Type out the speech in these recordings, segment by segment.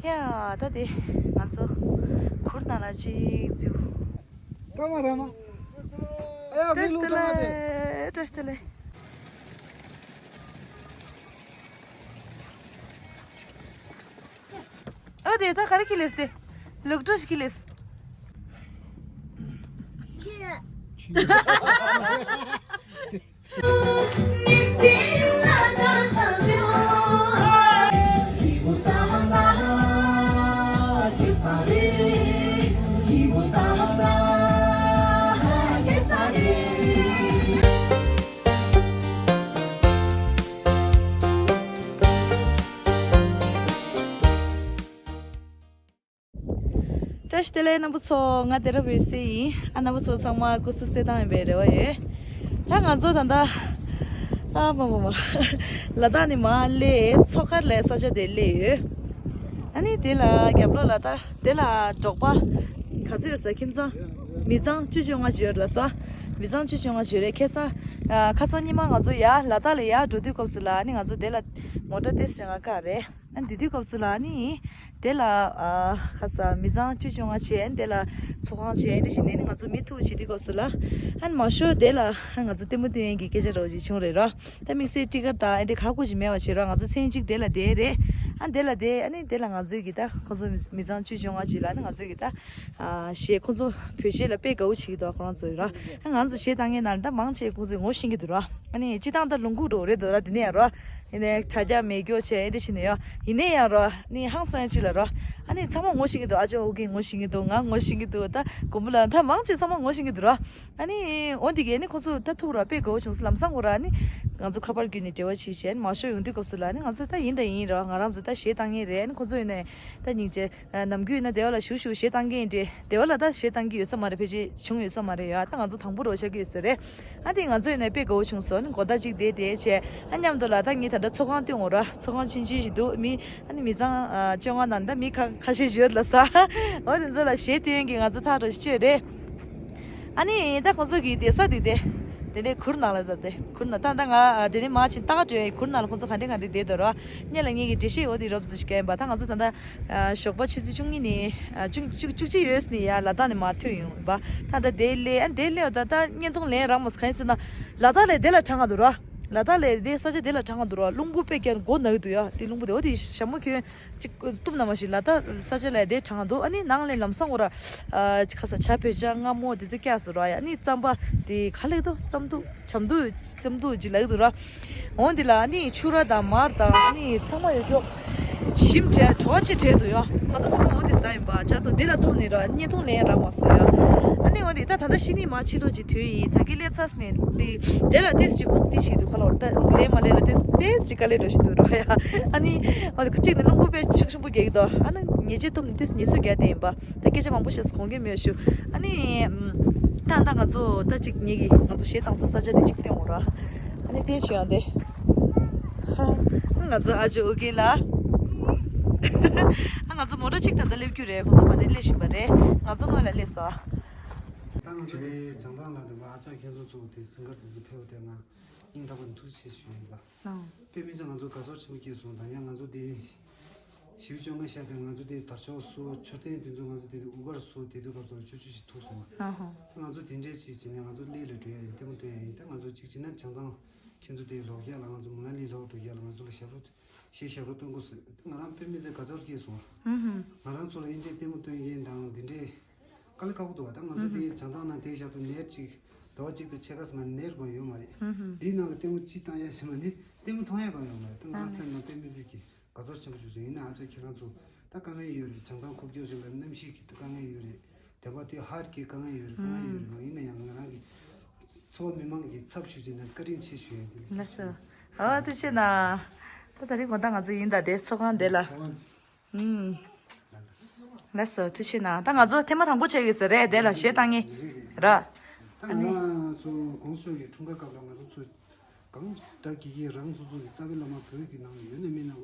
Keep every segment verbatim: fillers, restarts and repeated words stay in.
ཡ། ད་དེ་ང་ཚོ་གུར་ནང་ལ་ཅིག་འཛུལ། ཐ་མ་ར་མ། ཨ་ཡ། མི་བཀྲ་ཤིས་བདེ་ལེགས། བཀྲ་ཤིས་བདེ་ལེགས། ཨ་དེ་ད་ག་རེ་ཁྱེར་སླེབས་ཏེ། ལུག་ཁྲོ་ཞིག་ཁྱེར་སླེབས། བཀྲ་ཤིས་བདེ་ལེགས་རྣམ་པ་ཚོ། ང་སྡེ་ར་འོད་ཟེར་ཡིན། ཨ། རྣམ་པ་ཚོ་ཚང་མ་སྐུ་གཟུགས་གསལ་ཐང་ཡིན་པའི་རེ་བ་ཡོད། ད་ང་ཚོ་ད་ལྟ། ཨ་མ་མ་མ། ལ་དྭགས་ནས་མར་སླེབས། མཚོ་མཁར་ལབ་ས་ཆ་དེར་སླེབས་ཡོད། ཨ་ནི་དེ་ལ་རྒྱབ་ལོགས་ལ་ད་དེ་ལ་འབྲོག་པ་ག་ཚོད་ཡོད་ས། ཁྱིམ་ཚང་མི་ཚང་བཅུ་བཅོ་ལྔ་ཅིག་ཡོད་ལབ་ས། མི་ཚང་བཅུ་བཅོ་ལྔ་ཅིག་ཡོད་རེད། ཁ་སང་། ཨ། ཁ་སང་ཉི་མ་ང་ཚོ་ཡར་ལ་དྭགས་ལ་ཡར་འགྲོ་དུས་སྐབས་སུ་ལ། ཨ་ནི་ང་ཚོ་དེ་ལ་མོ་ཊ་ཏོག་ཙམ་ང་བཀག་རེད། ཨ། དེ་དུས་སྐབས་སུ་ལ་ནི་དེ་ལ། ཨ། ཁ་ས་མི་ཚང་བཅུ་བཅོ་ལྔ་བྱས། དེ་ལ་ཚོགས་ཁང་བྱས། འདི་བྱས་ནས་ནི་ང་ཚོ་མི་ཐུག་བྱེད་དུས་སྐབས་སུ་ལ། ཨ་ནི་མང་ཤོས་དེ་ལ་ང་ཚོ་ལྟད་མོ་སྟོན་མཁན་གྱི་སྐད་ཆ་འདྲ་བོ་ཞིག་བྱུང་རེད་ར། ད་དམིགས་བསལ་ཊི་ཀེ་ཊི་དང་ཨ་འདྲ་ཁག་པོ་ཞིག་མེད་པ་བྱས་ར། ང་ཚོ་མཚན་གཅིག་དེ་ལ་བསྡད་རེད། ཨ། དེ་ལ་བསྡད། ཨ་ནི་དེ་ལ་ང་ཚོའི་གི་ད་ཁོ་ཚོ་མི་མི་ཚང་བཅུ་བཅོ་ལྔ་ཅིག་ལ་ནི་ང་ཚོའི་གི་ད། ཨ། གཞས། ཁོ་ཚོ་བོད་གཞས་ལ་དཔེ་དགའ་བོ་བྱེད་ཀྱི་འདུག་ཁོ་རང་ཚོ་ར། ཨ། ང་ཚོ་གཞས་བཏང་མཁན་ནང་ད་མང་ཆེ་ཁོ་ཚོས་ངོ་ཤེས་ཀྱི་འདུག་ར། ཨ་ནི་སྤྱིར་བཏང་ད་ལུང་ཁུག་འདྲ་བོ་རེད་འདུག་ར། དེ་ནས་ཡང་ར། ཡིན་ནའི་དྲ་རྒྱ་མེད་རྒྱུ་བྱས་ཨེ་འདྲ་བྱས་ནས་ཡོད། ཡིན་ནའི་ཡང་ར། ནི་ཧང་སང་ཅིག་ལ་ར། ཨ་ནི་ཚང་མ་ངོ་ཤེས་ཀྱི་འདུག་ཨ་ཅོ་ཨོ་ཀེ་ངོ་ཤེས་ཀྱི་འདུག་ང་ངོ་ཤེས་ཀྱི་འདུག་ད་དགོན་པ་ལ་ད་མང་ཆེ་ཚང་མ་ངོ་ཤེས་ཀྱི་འདུག་ར། ཨ་ནི་འོ་འདི་གས་ནི་ཁོ་ཚོ་ད་ཐུག་ར། དཔེ་དགའ་བོ་བྱུང་སོང་། ལམ་སང་ཁོ་ར་ནི་ང་ཚོ་ཁ་པར་བརྒྱུད་ནས་འབྲེལ་བ་བྱས་བྱས། ཨ་ནི་མང་ཤོས་ཡོང་དུས་སྐབས་སུ་ལ་ནི་ང་ཚོ་ད་ཡིན་ད་ཡིན་ར། ང་རང་ཚོ་ད་གཞས་བཏང་མཁན་རེད། ཨ་ནི་ཁོ་ཚོ་ཡིན་ནའི་ད་སྙིང་རྗེ། ཨ། ནམ་རྒྱུན་ཡིན་ན་སྡེ་བ་ལ་ཞུ་ཞུ་གཞས་བཏང་མཁན་འདྲ། སྡེ་བ་ལ་ད་གཞས་བཏང་གི་ཡོད་ས་མ་རེད། ཕལ་ཆེར་བྱུང་ཡོད་ས་མ་རེད་ཡ། ད་ང་ཚོ་དང་པོ་རོགས་ཆགས་ཀྱི་ཡོད་ས་རེད། ཨ་དེ་ང་ཚོ་ཡིན་ན་དཔེ་དགའ་བོ་བྱུང་སོང་། ཨ་ནི་གོ་ད་གཅིག་བསྡད་བསྡད་བྱས། ཨ་མཉམ་དུ་ལ་ད་ངས་ད་ལྟ་ཚོགས་ཁང་སྟོན་འོང་ར། ཚོགས་ཁང་ཆུང་ཆུང་ཞིག་འདུག་མི། ཨ་ནི་མི་ཚང་། ཨ། བཅོ་ལྔ་ནང་ད་མི་ཁ་ཁ་ཤས་ཡོད་ལབ་ས། འོ་དེ་ཚོ་ལ་གཞས་སྟོན་གྱི་ང་ཚོ་ཐག་རོ་ཞིག་བཅོས་རེད། ཨ་ནི་ད་ཁོང་ཚོ་གི་བསྡད་ས་དེ་དེ། དེ་ནས་གུར་ནང་ལ་ད་དེ་གུར་ནང་ད་ད་ང་དེ་ནས་མར་ཕྱིན་ད་ག་འགྲོ་ཡ། གུར་ནང་ལ་ཁོང་ཚོ་ག་འདྲ་ག་འདྲ་བསྡད་འདུག་ར། སྔོན་ལ་ངེད་ཀྱི་འགྲེལ་བཤད་འོ་དེ་རོབ་ཙམ་ཞིག་བརྒྱབ་ཡིན་པ། ད་ང་ཚོ་ད་ལྟ། ཨ། ཞོགས་པ་ཆུ་ཚོད་བཅུ་གཉིས་ནས། ཨ། བཅུ་བཅུ་བཅུ་གཅིག་ཡོལ་ནས་ཡར་ལ་དྭགས་ནས་མར་ཐོན་ཡོང་བ། ད་ལྟ་དེ་སླེབས། ཨ་དེ་སླེབས་ད་ད་བརྙན་ཐུང་ལེན་རག་མ་སོང་། གང་ཡིན་ཟེར་ན་ལ་དྭགས་ལ་དེ་ལ་གྲང་ག་འདུག་ར། ལ་དྭགས་ལ་དེ་ས་ཆ་དེ་ལ་གྲང་ག་འདུག་ར། རླུང་བུ་དཔེ་རྒྱག་མགོ་ན་གི་འདུག་ཡ། དེ་རླུང་བུ་དེ་འོ་དེ་ཞྭ་མོ་གྱོན་ཅིག་གཏུབ་ན་མ་ཤེས། ལ་དྭགས་ས་ཆ་ལ་དེ་གྲང་ག་འདུག་ཨ་ནི་ནང་ལ་ལམ་སང་འོ་ར། ཨ། ཁ་ས་བྱ་བོད་ཇ་མངར་མོ་དེ་ཚོ་བཀྱགས་སོང་ར། ཡ། ཨ་ནི་རྩམ་པ་དེ་ག་ལེགས་འདུག་རྩམ་ཐུག་ཆམ་འདུག་རྩམ་ཐུག་ཅིག་ལ་གི་འདུག་ར། འོ་འདི་ལ་ཨ་ནི་ཕྱུར་ར་དང་མར་དང་ཨ་ནི་ཚང་མ་ཡོད་ཀྱོག་ཞིམ་བྱས་བྲོ་བ་ཆེ་བྲལ་འདུག་ཡ། ང་ཚོ་ཚང་མ་འོ་འདི་ཟ་ཡིན་པ། ཇ་དང་འདི་ལ་ཐུག་ནས་ར་བརྙན་ཐུང་ལེན་རག་མ་སོང་ཡ། ཨ་ནི་འོ་འདི་ད་ད་ལྟ་ཤི་ནི་མ་ཕྱི་ལོགས་ཅིག་དུས་ཡིན། ད་གི་ལས་ཚར་ནས་འདི་དེ་ལ་ཏེས་ཅིག་དབུགས་འདི་ཞིག་འདུག་ཁ་ལོར་ད་དབུགས་ལེན་མ་ལེན་ལ་ཏེས་ཏེས་ཅིག་དཀའ་ལས་འགྲོ་ཞིག་འདུག་ར་ཡ། ཨ་ནི་འོ་འདི་གཅིག་ནི་རླུང་བུ་དཔེ་ཤུགས་ཆེན་པོ་རྒྱག་གི་འདུག་ཨ་ནི་ཉེས་ཆད་ཐུབ་ནས་ཏེས་ཉེས་གསོག་རྒྱག་བསྡད་ཡིན་པ། ད་སྐད་ཆ་མང་པོ་བཤད་སོང་། དགོངས་འགལ་མེད་ཞུ། ཨ་ནི། ད་ད་ང་ཚོ་ད་ཅིག་ངེད་ཀྱི་ང་ཚོ་གཞས་བཏང་ས་ས་ཆ་དེ་ཅིག་སྟོན་འོང་ར། ཨ་ནི་བསྟན་བྱོས་ཡོང་དེ། ཨ་ང་ཚོ་ཨ་ཅོ་ཨུ་གེ་ལ། ཨ་ང་ཚོ་མོ་ཊ་ཅིག་ད་ལྟ་སླེབས་རྒྱུ་རེད། ཁོང་ཚོ་མ་ནས་སླེབས་བཞིན་པ་རེད། ང་ཚོ་སྔོན་ལ་སླེབས་སོང་། ད་ང་ཚོ་དེ་བྱང་ཐང་ལ་འདི་མ་ཨ་ཅག་ཁྱེད་ཚོ་ཚོ་དེ་སིང་གར་དེ་ཚོ་ཕེབས་པ་དེ་ང་སྙིང་ཐག་པ་ནས་ཐུགས་རྗེ་ཆེ་ཞུ་ཡིན་པ། ཨང་། དཔེ་མི་སྲིད་ང་ཚོ་དགའ་ཚོར་ཆེན་པོ་སྐྱེས་སོང་། ད་ཡང་ང་ཚོ་དེ་ཞིའུ་ཅོ་མ་ཤ་དེ་ང་ཚོ་དེ་དར་ལྕོག་སུ་མཆོད་རྟེན་དེ་ཚོ་ང་ཚོ་དེ་དབུ་གར་སུ་དེ་དུས་སྐབས་སུ་ཆུ་ཆུ་ཞིག་ཐུག་སོང་། ཨ་ཧོ། ང་ཚོ་དེ་འདྲས་ཞིག་བྱས་ནས་ང་ཚོ་གླེ་ལ་འགྲོ་ཡ་ཡིན། ལྟད་མོ་སྟོན་ཡ་ཡིན། ད་ང་ཚོ་གཅིག་བྱས་ན་བྱང་ཐང་ཁྱེད་ཚོ་དེ་ལོག་ཡ་ལ་ང་ཚོ་མུ་ན་ལི་ལོག་འགྲོ་ཡ་ལ་ང་ཚོ་ལ་ཞབས་བྲོ་ཞེས་ཞབས་བྲོ་སྟོན་དགོས་ཟེར། ད་ང་རང་དཔེ་མི་སྲིད་དགའ་ཚོར་སྐྱེས་སོང་། ཨུ་ཧུམ། ང་རང་ཚོ་ལ་ཡིན་དེ་ལྟད་མོ་སྟོན་མཁན་དང་དེ་འདྲས། དཀའ་ལས་ཁག་པོ་འདུག་བ། ད་ང་ཚོ་དེ་བྱང་ཐང་ནང་དེ་ཞབས་ཏུ་ནེར་གཅིག་ཟླ་བ་གཅིག་དང་ཕྱེད་ཀ་ཙམ་ནེར་དགོས་ཡོད་མ་རེད། དེའི་ནང་ལ་ལྟད་མོ་གཅིག་བཏང་ཡ་ཞིག་མ་ནི་ལྟད་མོ་མཐོང་ཡ་གང་ཡོད་མ་རེད། ད་ང་རང་སེམས་ནང་དཔེ་མི་སྲིད་ཀྱི་དགའ་ཚོར་ཆེན་པོ་བྱུང་སོང་། ཡིན་ན་ཨ་ཅག་ཁྱེད་རང་ཚོ་ད་དཀའ་ངལ་ཡོད་རེད། བྱང་ཐང་ཁུག་ཀྱོག་བཞིན་པའི་གནམ་གཤིས་ཀྱི་ད་དཀའ་ངལ་ཡོད་རེད། དེ་བ་དེ་ཧར་གྱི་དཀའ་ངལ་ཡོད་རེད། དཀའ་ངལ་ཡོད་རེད། ཡིན་ན་ཡང་ང་རང་གི་ཚོ་བ་མི་མང་གི་ཚབ་ཞུས་བྱས་ནས་བཀའ་དྲིན་ཆེ་ཞུ་ཡ་དེ་ལགས་སོ། ཨ་ཐུགས་རྗེ་གནང་། ད་ད་རིང་དགོང་དག་ང་ཚོ་ཡིན་ད་དེ་ཚོགས་ཁང་དེ་ལ། ཨུམ། ལགས་སོ། ཐུགས་རྗེ་གནང་། ད་ང་ཚོ་ཐེངས་མ་དང་པོ་བྱེད་ཀྱི་ཟེར་རེད། དེ་ལ་གཞས་བཏང་ངེས་ར། ད་ང་རང་ཚོ་གོང་ས་མཆོག་གི་འཁྲུངས་སྐར་སྐབས་ལ་ང་ཚོ་ཚོ་གང་འདྲ་གི་གི་རང་སོ་སོ་གི་རྩ་བའི་བླ་མ་བོད་ཀྱི་ནང་ཡོད་ན་མིན་ན་དབུ་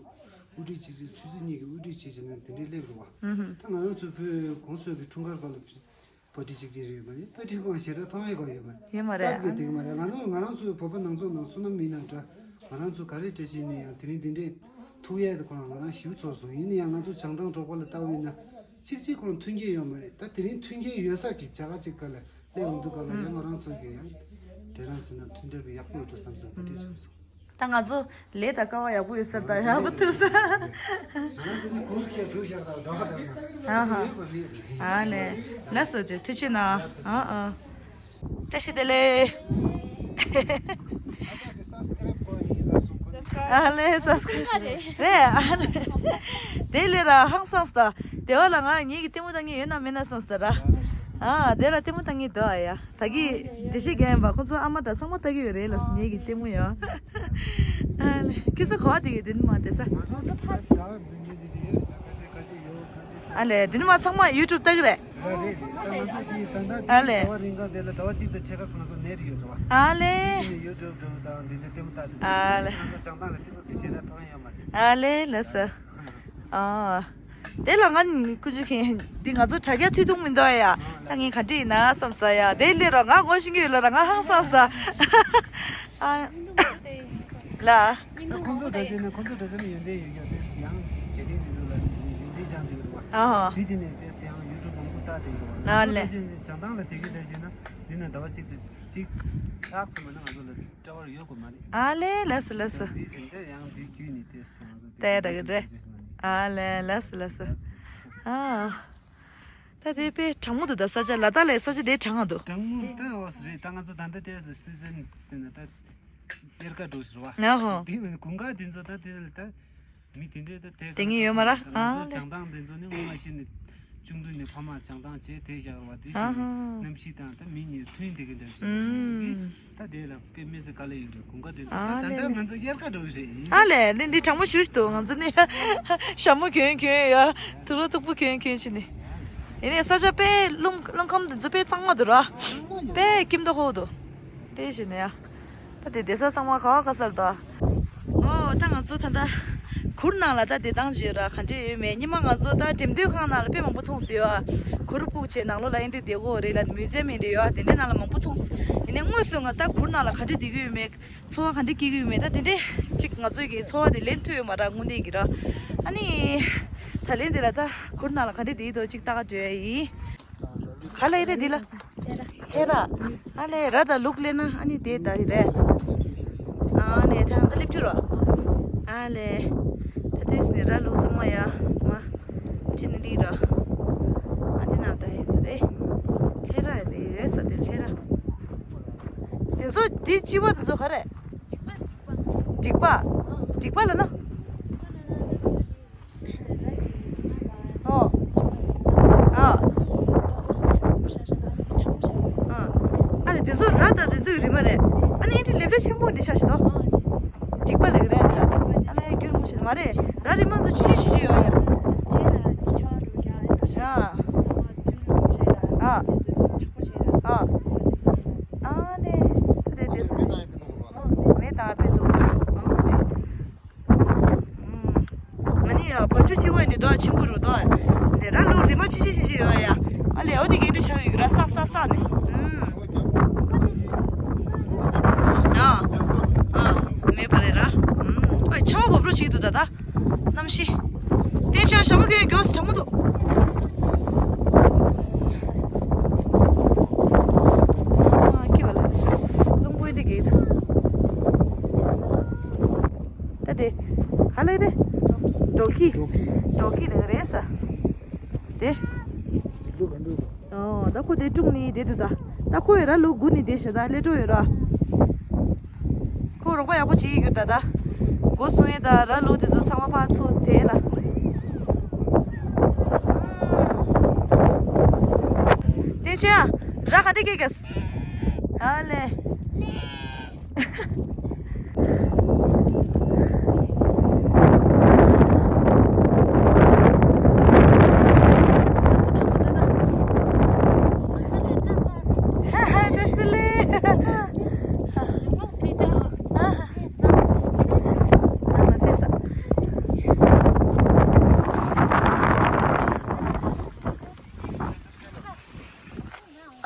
ཁྲིད་ཅིག་ཅིག་ཆུ་ཚོད་གཉིས་ཀྱི་དབུ་ཁྲིད་བྱེད་བྱེད་ན་དེ་འདྲའི་སླེབས་རེད་བ། ད་ང་རང་ཚོ་བོད་གོང་ས་མཆོག་གི་འཁྲུངས་སྐར་སྐབས་ལ་པར་ཊི་ཅིག་ཅིག་རེད་པ་ནི་པར་ཊི་སྒང་ཞེ་དྲག་མཐོང་ཡས་སྒང་ཡོད་པ། ཡོད་མ་རེད། སྟབས་ཀྱིས་དེ་གི་མ་རེད། ང་ཚོ་ང་རང་ཚོའི་བོད་པ་ནང་ཚོགས་ནང་བསོད་ནམས་མི་ནང་འདྲ་ང་རང་ཚོ་ག་རེ་འདྲ་བྱས་ནས་ཡང་དེ་རིང་འདི་འདྲའི་ ཐུག་ཡས་དེ་ཁོ་རང་ང་རང་ཞིབ་ཚོར་སོང་། ཡིན་ན་ཡང་ང་ཚོ་བྱང་ཐང་འབྲོག་པ་ལ་ལྟ་བུ་ཡིན་ན་གཅིག་གཅིག་ཁོ་རང་མཐུན་རྐྱེན་ཡོད་མ་རེད། ད་དེ་རིང་མཐུན་རྐྱེན་ཡོད་ས་གི་བྱ་དགའ་གཅིག་ག་ལ་སླེབས་འོང་དུས་ག་ལ་ཡང་ང་རང་ཚོ་གི་ཡང་འབྲེལ་རང་ཚོ་ན་མཐུན་འབྲེལ་བའི་ཡག་པོ་ཡོད་འགྲོ་བསམ་སོང་། ག་འདྲས་བྱུང་སོང་། ད་ང་ཚོ་ལས་དང་སྐལ་བ་ཡག་པོ་ཡོད་ས་དང་ཡག་པོ་ཐུག་ས། ང་རང་ཚོ་ནི་གུར་ཁྱེར་འགྲོ་ཤར་དང་ཟླ་བ་དང་ན་ཨ་ཧ། ཡོད་པ་མེད་རེད། ཨ་ལས། ལགས་སོ་ཇུ་ཐུགས་རྗེ་གནང་། ཨ་ཨ། བཀྲ་ཤིས་བདེ་ལེགས། ཨ་ལས་སབ་སི་ཀ་རེད། ཨ་ལས། དེ་ལས་ར་ཧང་སངས་ད། དེ་བ་ལ་ང་ངེད་ཀྱི་ལྟད་མོ་ལྟ་མཁན་ཡོད་ན་མེད་ན་སངས་ད་ར། ཨ་དེ་ལ་ལྟད་མོ་ལྟ་མཁན་འདུག་ཨ་ཡ། ད་གི་འགྲེལ་བཤད་རྒྱག་ཡིན་པ་ཁོང་ཚོ་ཨ་མ་དང་ཚང་མ་ལྟ་གི་ཡོད་རེད་ལ་ངེད་ཀྱི་ལྟད་མོ་ཡ། ཨ་ལས་ཁྱེད་ཚོ་ག་བ་དེ་གི་དེ་ནི་མ་དེ་ས། ང་ཚོ་ད་ད་འདི་ངེད་ཀྱི་དེ་ཡོད་ད་ག་ཚོད་ག་ཚོད་ཡོད། ཨ་ལས། འདི་ནི་མ་ཚང་མ་ཡུ་ཊུབ་ལྟ་གི་རེད། ཨ་ལས། ད་ང་ཚོ་དེ་ད་ལྟ་ཨ་ལས། ཟླ་བ་རིང་ག་དེ་ལ་ཟླ་བ་གཅིག་དང་ཕྱེད་ཀ་ཙམ་ང་ཚོ་ནད་རེ་ཡོད་རེད་བ། ཨ་ལས། དེ་ནི་ཡུ་ཊུབ་འགྲོ་དང་འདི་ལ་ལྟད་མོ་ལྟ་དེ་ཨ་ལས། ང་ཚོ་བྱང་ཐང་ལ་ལྟད་མོ་སི་ཤེས་ར་མཐོང་ཡོད་མ་རེད། ཨ་ལས་ལགས་སོ། ཨ། དེ་ལ་ང་ནི་ཀུ་ཅུ་ཁེན་འདི་ང་ཚོ་དྲ་རྒྱ་ཐུག་ཐུག་མི་འདུག་ཡ། ད་ངས་ག་འདྲ་ཡིན་ན་བསམ་ས་ཡ། དེ་ལས་ར་ང་ངོ་ཤེས་ཀྱི་ཡོད་ལ་ར་ང་ཧང་སངས་ད། ཨ། ལ། ཁོང་ཚོ་འདྲ་ཟེར་ན་ཁོང་ཚོ་འདྲ་ཟེར་ན་ཡོན་ཏན་ཡོད་ཀྱང་དེ་ཡང་རྒྱ་རིགས་འདི་ཚོ་ལ་ཡོན་ཏན་སྦྱངས་འདུག་རེད་བ། ཨ་ཧ། དེ་རྗེས་ནས་དེ་ཡང་ཡུ་ཊུབ་མང་པོ་ལྟ་བསྡད་ཀྱི་རེད་བ། ཨ་ལས། ང་ཚོ་འདྲ་ཟེར་ན་བྱང་ཐང་ལ་དེ་གི་འདྲ་ཟེར་ན་འདི་ན་ཟླ་བ་གཅིག་དང་གཅིག་ལྷག་ཙམ་མ་ན་ང་ཚོ་ལ་སྤྲད་པར་ཡོད་དགོས་མ་རེད། ཨ་ལས་ལགས་སོ་ལགས་སོ། དེ་བཞིན་དེ་ཡང་དེ་བརྒྱུད་ནས་དེ་ཡང་ཚོ་དེ་ལྟ་ཡ་འདྲ་གི་རེད། ཨ་ལས་ལགས་སོ་ལགས་སོ། ཨ། ད་དེ་དཔེ་གྲང་མོ་འདུག་ད་ས་ཆ་ལ་དྭགས་ལ་ས་ཆ་དེ་གྲང་ང་འདུག་གྲང་མོ་ད་འོ་ས་རེད། ད་ང་ཚོ་ད་ལྟ་དེ་སི་ཟན་ཟེར་ན་ད་དབྱར་ཁ་འགྲོ་ཟེར་བ། ཨ་ཧོ། དེ་དགུན་ཁ་དེ་ཚོ་ད་དེ་ལ་ད། མི་དེ་འདྲས་ད་དེ་དེ་ངས་ཡོད་མ་ར། ང་ཚོ་ཨ་ལེ། བྱང་ཐང་དེ་ཚོ་ནི་སྔོན་མ་ཤི་ནས་ཆུང་དུས་ནས་ཕ་མ་བྱང་ཐང་བྱས་དེ་བཞག་པ་དེ་ཨ་ཅིག་ཧ། གནམ་གཤིས་དང་ད་མི་གཉིས་མཐུན་དེ་གི་འདྲ་ཞིག་ཨུམ། ད་དེ་ལ་དཔེ་མི་སྲིད་དཀའ་ལས་ཡོད་རེད། དགུན་ཁ་དེ་ཚོ་ཨ་ད་ད་ལེ་ལྟ་ང་ཚོ་དབྱར་ཁ་འགྲོ་གི་རེད། ཨ་ལེ་ལེ་འདི་གྲང་མོ་ཞུ་ཞུ་འདུག་ང་ཚོ་ནི་ཞྭ་མོ་གྱོན་གྱོན་ཡ་དུག་ལོག་སྟུག་པོ་གྱོན་གྱོན་བྱས་ནས། ཡིན་ནའི་ས་ཆ་དཔེ་རླུང་རླུང་ཁམས་དེ་ཚོ་དཔེ་གཙང་མ་འདུག་ར། དཔེ་སྐྱིད་མདོག་ཁ་པོ་འདུག་དེ་བཞིན་ཡ། ད་དེ་བསྡད་ས་ཚང་མ་ག་བ་ག་སར་འདུག་ཨོ་ད་ང་ཚོ་ད་ལྟ་གུར་ནང་ལ་ད་བསྡད་སྟངས་ཅིག་ཡོད་ར། ག་འདྲས་ཡོད་མེད། སྔོན་མ་ང་ཚོ་ད་འགྲེམས་སྟོན་ཁང་ནང་ལ་དཔེ་མང་པོ་མཐོང་ཟེར་ཡོད་ཨ། གུར་ཕུབ་བྱས་ནང་ལོགས་ལ་ཨེ་འདྲས་བསྡད་དགོས་རེད་ལ་མུའུ་ཛེམ་ཨེ་འདྲས་ཡོད་ཨ། དེ་འདྲས་ནང་ལ་མང་པོ་མཐོང་ཟེར། ཡིན་ནའི་དངོས་སུ་ང་ད་གུར་ནང་ལ་ག་འདྲས་བསྡད་ཀྱི་ཡོད་མེད། ཚོར་བ་ག་འདྲས་སྐྱེ་གི་ཡོད་མེད། ད་དེ་འདྲས་ཅིག་ང་ཚོ་གི་ཚོར་བ་དེ་ལེན་ཐུབ་ཡོད་མ་རེད་དངོས་གནས་ཀྱི་ར། ཨ་ནི་ད་ལན་དེ་ལ་ད་གུར་ནང་ལ་ག་འདྲས་བསྡད་ཡོད་དོ་ཅིག་ལྟ་ག་འགྲོ་ཡ་ཡིན། ག་ལ་ཡི་རེད་འདི་ལ། ཧེ་ར། ཨ་ལས་ར་ད་ལུག་ལེན་ན་ཨ་ནི་དེ་ད་ཡི་རེད། ཨ་ནི་ད་ད་སླེབས་རྒྱུ་ར། ཨ་ལས། ད་དེས་ནི་ར་ལུག་ཚང་མ་ཡ་མ། ཅི་ནི་འདི་ར། ཨ་འདི་ན་ད་ཧེ་ས་རེད། ལྷེ་ར་རེད་རེད་ས་དེ་ལྷེ་ར། དེ་ཚོ་དེ་ལྕི་བ་དེ་ཚོ་ག་རེད། འགྲིག་པ། འགྲིག་པ་ལ་ན། ཨོ། ཨ། ཨ། ཨ་ལེ་དེ་ཚོ་ར་དང་དེ་ཚོའི་རི་མ་རེད། ཨ་ནི་ཨེ་འདྲ་ལེབ་ལེབ་ཆེན་པོ་འདི་ཆགས་ཤི་ཏོ། འགྲིག་པ་ལེགས་རེད་དེ་ལ། ཨ་ལེ་རྒྱུར་མོ་ཞིག་མ་རེད། ར་རི་མ་ཚོ་ཆུ་ཆུ་ཆུ་ཆུ་ཡོད་ཡ། ཨ། ཨ། ཨ། ཨ་ལེ་ད་དེ་དེ་ཚོ་མེ་དང་ཨ་ཕའི་འདུག་ཨ་ལེ། ང་ནི་ཡ་བ་ཆུ་ཆེ་བ་འདི་དོ་ཆེན་པོ་རུ་དོ། འདི་ར་ལུག་རི་མ་ཆེ་ཆེ་ཆེ་ཆེ་ཡོད་ཡ། ཨ་ལེ་འོ་དེ་ག་འདྲ་ཆགས་ཡོད་ར་སག་སག་སག་ནི། ཨ། ཨ། མེད་པ་རེད་ར། ཨོ་ཆར་པ་བབས་རོགས་བྱེད་ཀྱི་འདུག་ད་ད། གནམ་གཤིས། དེ་ཆ་ཞྭ་མོ་ཁྱོད་མགྱོགས་སུ་གྲང་མོ་འདུག་ཨ་ཁྱི་བ་ལ། རླུང་བུ་འདི་གས་ཐུབ། ད་དེ། ག་ལེ་རེད། འབྲོག་ཁྱི། འབྲོག་ཁྱི། འབྲོག་ཁྱི་ལེ་རེད་ས། དེ། ལུག་ག་འདུག་ཨོ་ད་ཁོ་དེ་དཀྲུག་ནི་དེ་འདུག་ད། ད་ཁོ་ཡི་ར་ལུག་སྒུག་ནི་དེ་ཞེ་ད་ལེ་འགྲོ་ཡོད་ར། ཁོ་རོགས་པ་ཡག་པོ་བྱེད་ཀྱི་ཡོད་ད་ད། སྒོ་སྲུང་ཡས་ད་ར་ལུག་དེ་ཚོ་ཚང་མ་ཕར་ཚུར་དེ་ལ། དེ་ཆོས་ཨ། ར་ག་འདྲ་སྐྱེ་གས། ཨ་ལེ།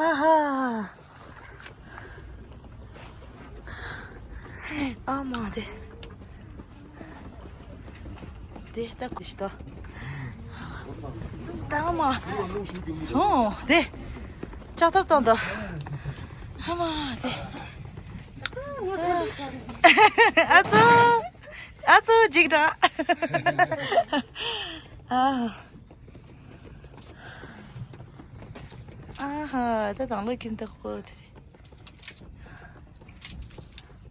ཨ་ཧ། ཨ་མ་དེ། དེ་ད་ཁུ་ཤི་ད། ད་མ། ཧོ་དེ། ལྕགས་ཐབ་བཏང་ད། ཧ་མ་དེ། ཨ་ཙོ། ཨ་ཙོ་འཇིགས་དྲག་ཨ། ཨ་ཧ་ད་དང་ལོ་ཁྱིམ་ཐག་པོ་དེ།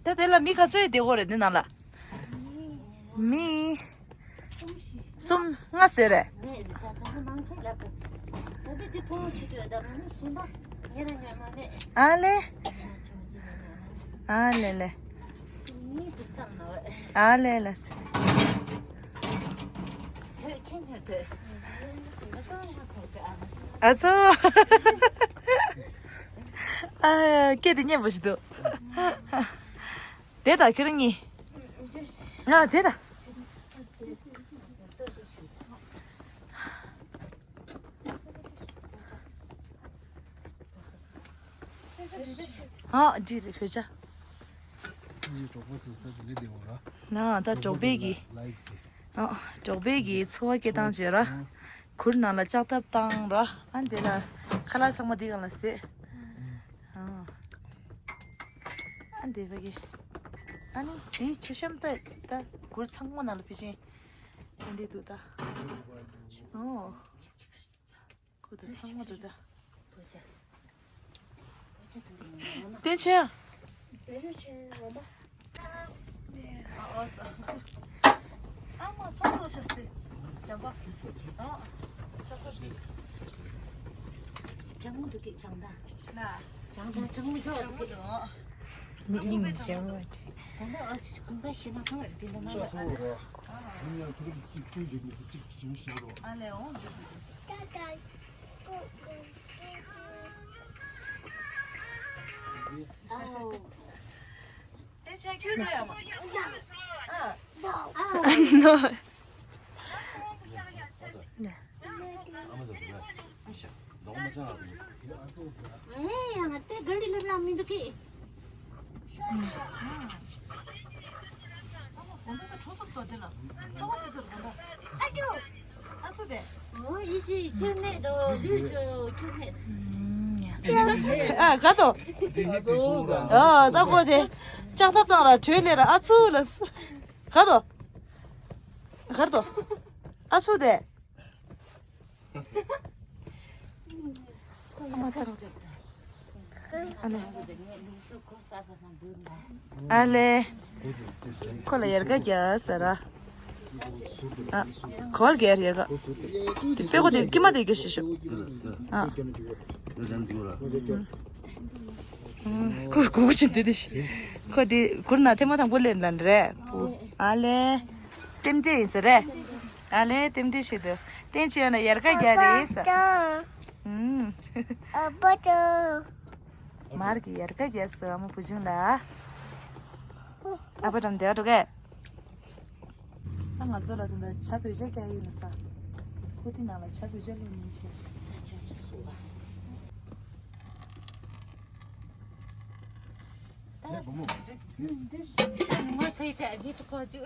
ད་དེ་ལ་མི་ག་ཚོད་བསྡད་ཡོད་རེད་འདི་ནང་ལ། མི། གསུམ་ལྔ་ཟེར་རེད། ཨ་ལེ། ཨ་ལེ་ལེ། ཨ་ལེ་ལེ། ཨ་ཙོ། ཨ། སྐད་དེ་སྙན་པོ་ཞིག་འདུག་དེ་ད་ཁྱོད་རང་གཉིས། ང་དེ་ད། ཨ་འདི་རེད་བོད་ཇ། ན་ད་གྲོགས་པོའི་གི། ཨ་གྲོགས་པོའི་གི་འཚོ་བ་སྐྱེལ་སྟངས་བྱས་ར། གུར་ནང་ལ་ལྕགས་ཐབ་བཏང་ར། ཨ་འདི་ལ་ཁ་ལག་ཚང་མ་འདི་གང་ལ་བཟས། ཨ་འདི་བ་གི། ཨ་ནི་དེའི་མཆོད་བཤམས་ད་ད་གུར་ཚང་མ་ནང་ལ་ཕི་ཆེན། དེ་འདྲས་འདུག་ད། ཨོ། ཁུ་ད་ཚང་མ་འདུག་ད། དེ་ཆེ། བེ་ཤ་ཆེ་ངོ་མ། ཨ་མ་ཚོང་ཚོགས་ཤག་སི། ཇམ་པ། ཨ། ཇམ་པ་ཞིག་ཇམ་མོ་འདུག་གི་ཇམ་ད། ན། ཇམ་ད་ཇམ་མོ་འཇོག་འདུག་གི་མི་ལིང་ཇམ་མོ། ད་ནི་ཨ་སི་གོང་ཁ་ཤི་ན་ཚང་འདི་ལ་ན་ལ། ཨ་ལེ། ཨ་ལེ་འོང་འདུག་གི། དེ་ཆ་ཁྱོད་ད་ཡ་མ། ཨ། ནོ། ཨེ་ཡང་དེ་ག་ལི་ལབ་ལ་མི་འདུག་གི། ཨ་ག་ཏོ། ཨ་ད་གོ་དེ། ལྕགས་ཐབ་བཏང་ར་བྲོས་ལེ་ར་ཨ་ཚུ་ལ། ག་ཏོ། ག་ཏོ། ཨ་ཚུ་དེ། ཨ་ལེ། ཁོ་ལ་ཡར་ག་རྒྱག་ཟེར་ར། ཨ། གོལ་གེར་ཡར་ག་དེ་པེ་ཀོ་དེ་ཀི་མ་དེ་གེ་ཤེ་ཤོ། ཨ། ཁོ་གུ་གུ་ཆེན་དེ་དེ་ཤི། ཁོ་དེ་གུར་ན་ཐེངས་མ་དང་པོ་ལེན་ལན་རེད། ཨ་ལེ། རྟེན་འབྲེལ་ཡིན་ཟེར་རེད། ཨ་ལེ་རྟེན་འབྲེལ་ཞིག་འདུག་རྟེན་ཅི་ཡོད་ན་ཡར་ཀ་རྒྱག་རེད་ཟེར། ཨུམ། ཨ་པ་ཏོ། མར་གྱི་ཡར་ཀ་རྒྱག་ཟེར་ཨ་མ་བུ་ཆུང་ལ། ཨ་པ་དམ་དེ་འགྲོ་གས། ད་ང་ཚོ་ལ་དེ་འདྲ་ཇ་བོད་ཇ་རྒྱག་ཡིན་ན་ས། ཁོ་དེ་ནང་ལ་ཇ་བོད་ཇ་ལོན་མིན་ཆེ་ཞིག་ད་ཇ་ཇ་སུ་བ། ད་བུ་མོ། ང་ཚོའི་གྲྭ་བཞི་ཏུ་གོ་བཅུག་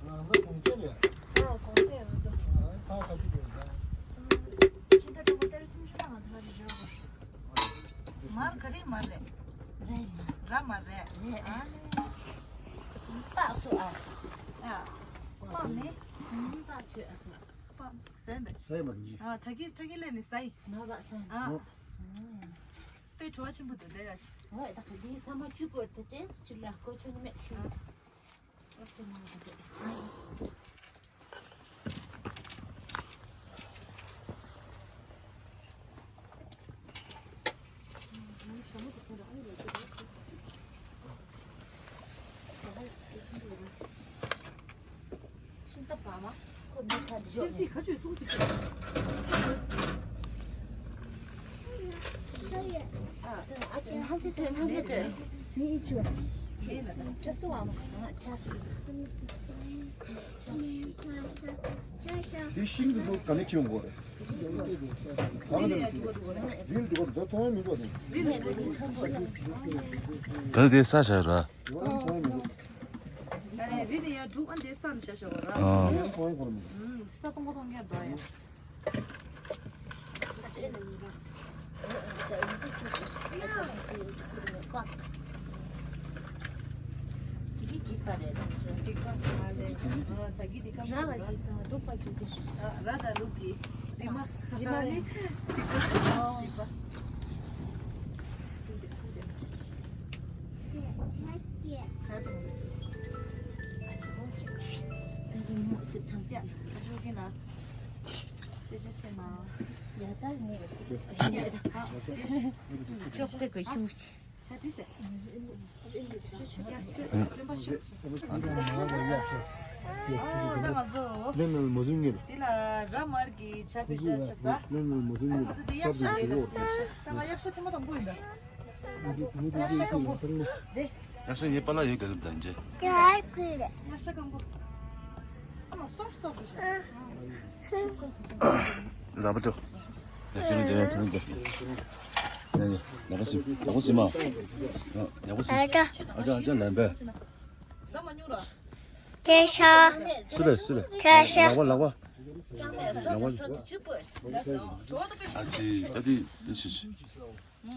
ང་གོང་ཚད་རེད། ཨ་གོང་ཚད་ང་ཚོ། ཨ་ཕ་ག་ཚོད་རེད་ད། ཁྱེད་ད་གྲོགས་པོ་ཏེར་སུམ་ཅུ་ད་ང་ཚོ་ཕ་ཞིག་འབྱོར་དགོས། མར་ག་རེ་མར་རེད། ར་མར་རེད། རེད། ཨ་ནི། པགས་སུ་ཨ། ཨ། པགས་མེད། པགས་ཆོད་ཨ་ཚོ། པགས་ཟས་མེད། ཟས་མ་དེ་ཨ་ད་གི་ད་གི་ལས་ནི་ཟས། མ་པགས་ཟས། ཨ། ཨོ། དཔེ་བྲོ་བ་ཆེན་པོ་འདུག་ལས་ཡ་ཆེ། ཨོ་ད་ག་འདི་ས་མ་བཅུ་པོ་དེ་ཅེས་ཅི་ལ་ཀོ་ཆོ་ནི་མེད་ཤུ། ཨ། འདི་ཤིང་གི་ལུགས་ག་ནས་ཁྱེར་ཡོང་དགོས་རེད། གང་ནས་རིལ་འགྲོ་གི་འདུག་མཐོང་མི་འགྲོ་དེ། ད་དེ་ས་བཞག་ར། ཡོང་མཐོང་མི་འགྲོ། ད་རེད་རི་ནས་ཡར་འགྲོ་ཨ་འདི་ས་ནས་བཞག་བཞག་གོ་ར། ཨ། ཡོང་མཐོང་གོ་མི་འགྲོ། ས་སྟོང་པ་སྟོང་ཉར་འདུག་ཡ། འདི་འགྲིག་པ་རེད། འགྲིག་པ་མ་རེད། ཨ་ད་གི་འདི་ག་ར་བ་ཞིག་དང་ལུག་པ་ཞིག་འདི་ཞིག་ཨ་ར་དང་ལུག་གི་རི་མ། རི་མ་རེད། འགྲིག་པ་འགྲིག་པ། ཆ་དང་། ད་ཅི་མོ་ཅི་ཚང་ཡ། ད་ཅི་གི་ན། སེ་ཅ་ཆེ་མ། ཡ་ད་ནི། ཡ་ད། ཨ། ཅོག་ཙེ་གི་ཤུགས་ཆེ། ཆ་ཏི་སེ། ཡ་ཅོག་ལེན་པ་ཤོག་ཨ་ད་ང་ཚོ། ལེན་ནས་མ་བཟུང་ངེར། དེ་ལ་ར་མར་གི་ཆ་པི་ཆ་ཆ་ས། ལེན་ནས་མ་བཟུང་ངེར། ང་ཚོ་དེ་ཡག་ཤ་རེད་ལ་སེ་ཤ། ད་ང་ཡག་ཤ་ཐེངས་མ་དང་པོ་ཡིན་ད། ཡག་ཤ་སྐམ་པོ། དེ། ཡག་ཤ་ངའི་པཱ་ལགས་ཡོད་ག་གི་ད་འཇེ། ཡག་ཤ་སྐམ་པོ། ཨ་མ་སོབ་སོབ་རེད་ཤག་ར་བ་ཏོ། ཡ་ཁྱོད་རང་འཇེ་ཡ་ཁྱོད་རང་འཇེ། ཡ་ཡ་ཡག་པོ་སིམ་ཡག་པོ་སིམ་མ། ཡ་ཡག་པོ་སིམ། ཨ་ཅག་ཨ་ཅག་ལན་པས། ཟ་མ་ཉུང་ར། སྐད་ཆ། སུ་རེད་སུ་རེད། སྐད་ཆ། ལག་པ་ལག་པ། ལག་པ། ཨ་སི་ད་དི་དི་ཆི་ཆི།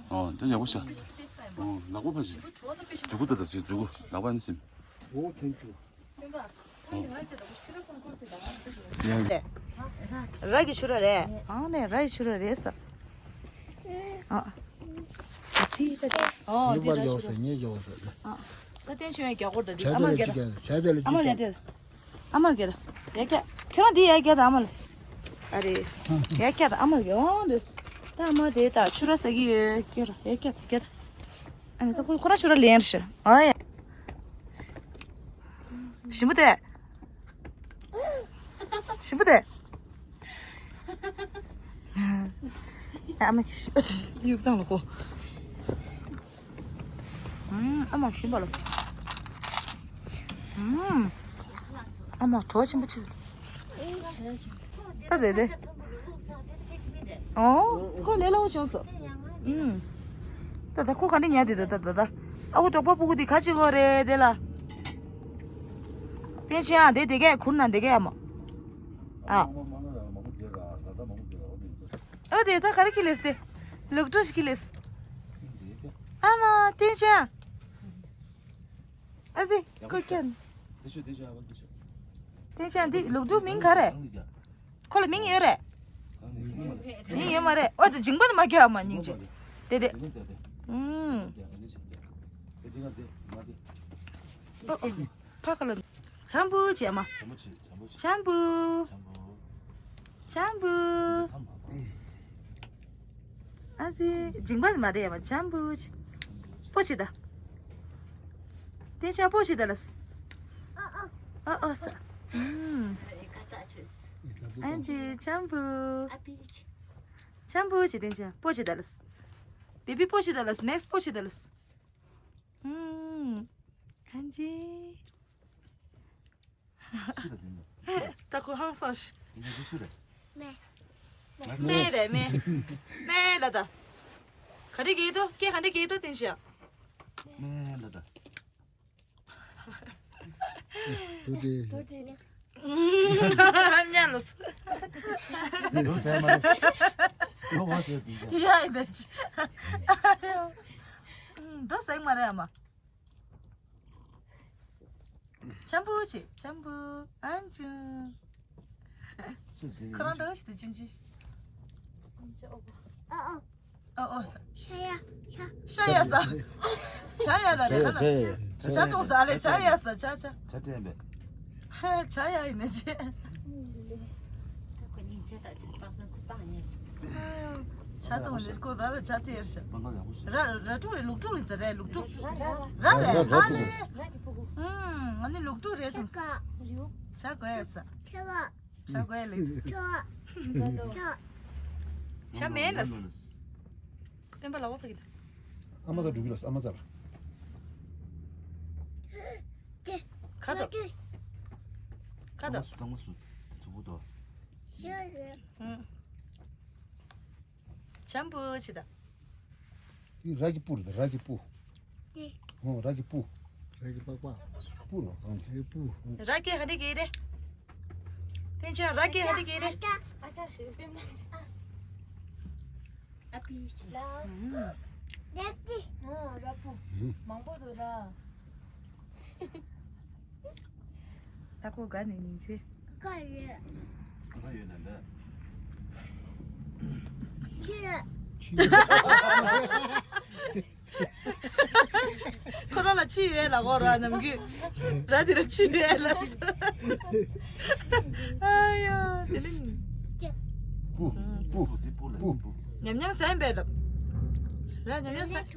ཨོ་དེ་ཡག་པོ་ཤ། ཨོ་ལག་པ་ཕ་ཞིག་མཛུ་གུ་ད་ད་ཅིག་མཛུ་གུ་ལག་པ་ནི་སིམ། ཨོ་ཐེང་ཀྱུ། ར་གི་ཆུ་ར་རེད། ཨ་ནས་ར་གི་ཆུ་ར་རེད་ས། ཨ་ཚི་ད་ཨོ་ངའི་དེ་པར་ར་ཡོག་ཆུ་ས་ར། ངའི་ཡོག་ས་ར། ཨ་ད་བསྟན་ཆོས་ཡང་རྒྱ་སྐོར་ད་དེ་ཨ་མ་རྒྱ་ད། ཨ་མ་ལ་དེ། ཨ་མ་གྱེར། ཡ་གྱེར་ད་ཨ་མ་ལ། ཨ་རེ། ཡ་གྱེར་ད་ཨ་མ་ལ་ཡོང་དུས། ད་ཨ་མ་དེ་ད་ཆུ་ར་ཟ་གི་ཡོད་གྱེར། ཡ་གྱེར་ད་གྱེར་ད། ཨ་ནི་ད་ཁོ་ཁོ་ར་ཆུ་ར་ལེན་རེད། ཨ་ཡ། ཞིམ་པོ་དེ། ཞིམ་པོ་དེ། ཨ་མ་གི་ཡུག་དང་ལ་ཁོ། ཨ་མ་ཞིམ་པ་ལ། ཨ་མ་གྲོགས་ཆེན་པོ་ཆེ། ད་དེ་དེ། ཨོ་ཁོ་ལས་སླ་བོ་བྱུང་སོ། ད་ད་ཁོ་ག་འདྲ་ཉལ་དེ་ད་ད་ད་ད། ཨ་ཁོ་གྲོགས་པོ་སྤུ་གུ་དེ་ག་ཅི་གོ་རེད་དེ་ལ། བསྟན་ཆེན་ཨ་དེ་དེ་གས་ཁུར་ན་དེ་གས་ཨ་མ། ཨ། ཨ་དེ་ད་ག་རེ་ཁྱི་ལེས་དེ། ལུག་སྒྲོ་ཞིག་ཁྱི་ལེས། ཨ་མ་བསྟན་ཆེན་ཨ། ཨ་ཙི་ཀོ་ཁན། དེ་ཤོད་དེ་ཤོད་ཨ་བ་དེ་ཤོད། དེ་ཤོད་འདི་ལུག་ཕྲུག་མིང་ག་རེ། ཁོ་ལ་མིང་ཡོད་རེད། མིང་ཡོད་མ་རེད། ཨོ་དེ་མཇིང་པ་ནི་མ་རྒྱག་མ་སྙིང་རྗེ། དེ་དེ། ཨུམ། ཨོ་ཨོ། ཕ་ཁ་ལ། ཆམ་བུ་བྱས་མ། ཆམ་བུ། ཆམ་བུ། ཨ་ཙི་མཇིང་པ་ནི་མ་རེད་ཡ་མ་ཆམ་བུ་ཆི། པོ་ཆི་ད། དེ་ཤ་པོ་ཆི་ད་ལ། ཨ་ཨ་ས། ཨ་ཙི་ཆམ་བུ། ཆམ་བུ་ཆི་དེ་ཤ་པོ་ཆི་ད་ལ། བེ་བི་པོ་ཆི་ད་ལ་ནེགསི་པོ་ཆི་ད་ལ། ཨ་ཙི། སུ་རེད་དེ་ནི། ད་ཁོ་ཧང་སངས་ཤི། དེ་ནི་སུ་རེད། མེ། མེ་རེད་མེ། མེ་ལ་ད། ག་འདྲ་གི་འདུག་སྐད་ག་འདྲ་གི་འདུག་བསྟན་ཤག་མེ་ལ་ད། དུ་དྲི། དུ་དྲི་ནི། ཉལ་ལོ། དུ་ཟེར་མ་རེད། དུ་འོ་ཟེར་དུ་ཟེར། ཡ་ཡི་ད་ཅི། དུ་ཟེར་མ་རེད་ཨ་མ། ཆམ་བུ་ཆེ་ཆམ་བུ། ཨན་ཅུ། ཁོ་རང་འདྲ་བོ་ཞིག་ཏུ་ཅིན་ཅི། ཨོ་ཨོ། ཨོ་ཨོ་ས། ཤ་ཡ་ཤ། ཤ་ཡ་ས། ཆ་ཡ་ད་རེད་ཧ་ན། ཆ་གཏོང་ས་ཨ་ལེ་ཆ་ཡ་ས་ཆ་ཆ། ཆ་སྤྲད་པས། ཧ་ཆ་ཡ་ཡིན་ན་ཆེ། ད་ཁོ་སྙིང་རྗེ་ད་ཅིག་པག་སེན་ཁུ་པག་ཉེ། ཆ་གཏོང་ནས་ཁོ་ར་ར་ཆ་སྤྲད་ཤག་ར་ར་ཕྲུག་རེད། ལུག་ཕྲུག་རེད་ཟེར་རེད། ལུག་ཕྲུག་ར་རེད། ཨ་ལེ། ཨུམ། ང་ནི་ལུག་ཕྲུག་རེད་བསམ། ཆ་དགོས་ཡ་ས། ཆ་དགོས་ལེ། ཆ་མེད་ལ། སྟོན་པ་ལ་བ་ཕ་གི་ད། ཨ་མ་ཚ་འགྲོ་གི་ལ་ཨ་མ་ཚ་ལ། ཁ་དོག་ཁ་དོག་གཙང་མ་སུ་གཙང་མ་སུ་མཛུབ་མོ་དོ། ཤ་རེད། ཨང་། འཇམ་པོ་ཆེ་ད། འདི་ར་གི་སྤུ་རེད། ར་གི་སྤུ། ཅི། ཧོ་ར་གི་སྤུ། ར་གི་པགས་པ། སྤུ་རོ་གང་དེ་སྤུ། ར་གི་ཧ་རི་གི་རེད། ཐེན་ཆོན་ར་གི་ཧ་རི་གི་རེད། ཨ་ཅག་ཟེར་པེམ་ན་ཅི་ཨ། ཨ་པི་ཆི་ལ། ཨང་། ལེབ་ཏི། ཨང་། ར་སྤུ། ཨང་། མང་པོ་འདུག་ར། ད་ཁོ་དགའ་ནས་ཉིན་བྱེད། དགའ་ཡོད། དགའ་ཡོད་ན་འདྲ། ཆི། ཆི། ཁོ་རང་ལ་ཆི་ཡོད་ལ་གོ་ར་ནམ་རྒྱུན། ར་དེ་ར་ཆི་ཡོད་ལ། ཨ་ཡོ་དེ་ནི། ཅི། སྤུ། སྤུ། སྤུ། སྤུ། ཉམས་ཉམས་ཟ་ཡིན་པས་ལབ། ར་ཉམས་ཉམས་ཟ། ཉམས་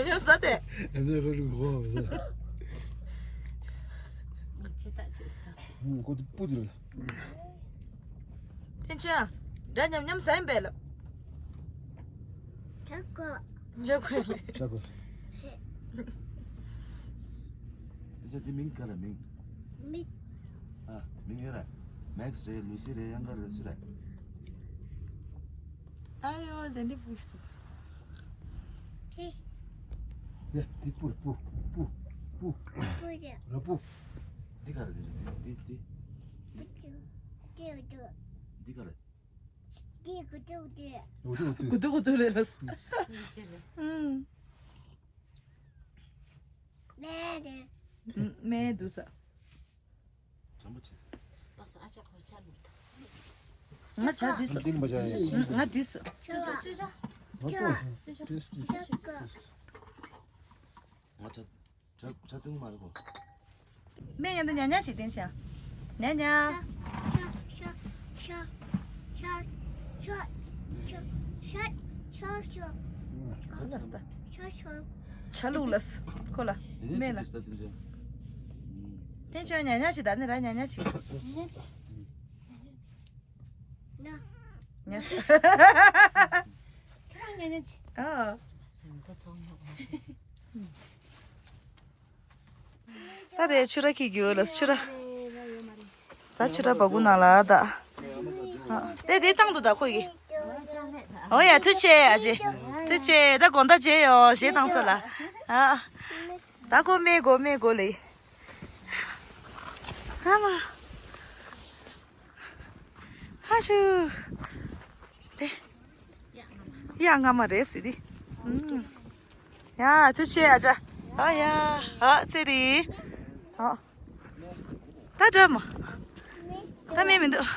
ཉམས་ཟ་སྟེ། ཨ་མའི་ཁ་རུ་གོ་བ་ཟ། ཁོ་ཏི་སྤུ་དེ་ལ། ཐེན་ཆོན། ར་ཉམས་ཉམས་ཟ་ཡིན་པས་ལབ། ཆག་གོ། ཆག་གོ་ལེ། ཆག་གོ། དེ་ཚོ་དེ་མིང་ག་རེ་མིང་། མིང་། ཨ་མིང་ཡོད་རེད། མེག་སི་རེད། ལུ་སི་རེད། ཡང་ག་རེ་སུ་རེད། ཨ་ཡོ་དེ་འདི་སྤུ་ཞིག་འདུག་ཧེ། ཡ་འདི་སྤུ་རེད། སྤུ་སྤུ་སྤུ། སྤུ་རེད། ར་སྤུ། འདི་ག་རེ་འདི་འདི་འདི། སྤུ་ཅུ། ཏེའུ་ཅུ། འདི་ག་རེ། འདི་ག་ཏེའུ་ཅུ་ཏེ། འོ་དེ་འོ་དེ། གུ་དུ་གུ་དུ་རེད་ལ། ཨུམ། མེ་རེད། མེ་འདུག་ས། འཇམ་པོ་བྱེད། ང་ཇ་བྲིས་སོ། ང་བྲིས་སོ། ང་ཇ་བྲིས་སོ། ང་ཇ་ཇ་ཇ་བཏུང་མ་རེད་གོ། སྨན་ཡོད་ན་ཉ་ཉ་ཞིག་བསྟན་ཤག་ཉ་ཉ། ཤ་ཤ་ཤ་ཤ་ཤ་ཤ་ཤ་ཤ་ཤ་ལུག་ལ་ཁོ་ལ་སྨན་ལ། བསྟན་ཤག་ཉ་ཉ་ཞིག་ད་ནི་ར་ཉ་ཉ་ཞིག་ཉ་ཉ་ཞིག་ཉ། ཁྱེད་རང་ཉ་ཉ་ཅི། ཨ། སེམས་པ་ཚང་མ། ད་དེ་ཆུ་ར་ཁྱི་རྒྱུ་ལ་ཆུ་ར། ད་ཆུ་ར་བ་གུ་ན་ལ་ད། ཨ། དེ་དེ་བཏང་འདུག་ད་ཁོ་ཡི། ཨོ་ཡ་ཐུགས་ཆེ་ཨ་ཅེ། ཐུགས་ཆེ་ད་དགོང་དག་མཇལ་ཡོང་ཞེས་བཏང་ས་ལ། ཨ། ད་ཁོ་མེ་གོ་མེ་གོ་ལེ། ཨ་མ། ཧ་ཤུ། དེ། ཡ་ང་མ་རེད་ཟེར་དེ། ཨུམ། ཡ་ཐུགས་རྗེ་ཆེ་ཨ་ཅག་ཨ་ཡ། ཨ་ཚེ་རིང་། ཨ། ད་འགྲོ་མ། ད་མེད་མི་འདུག་ང་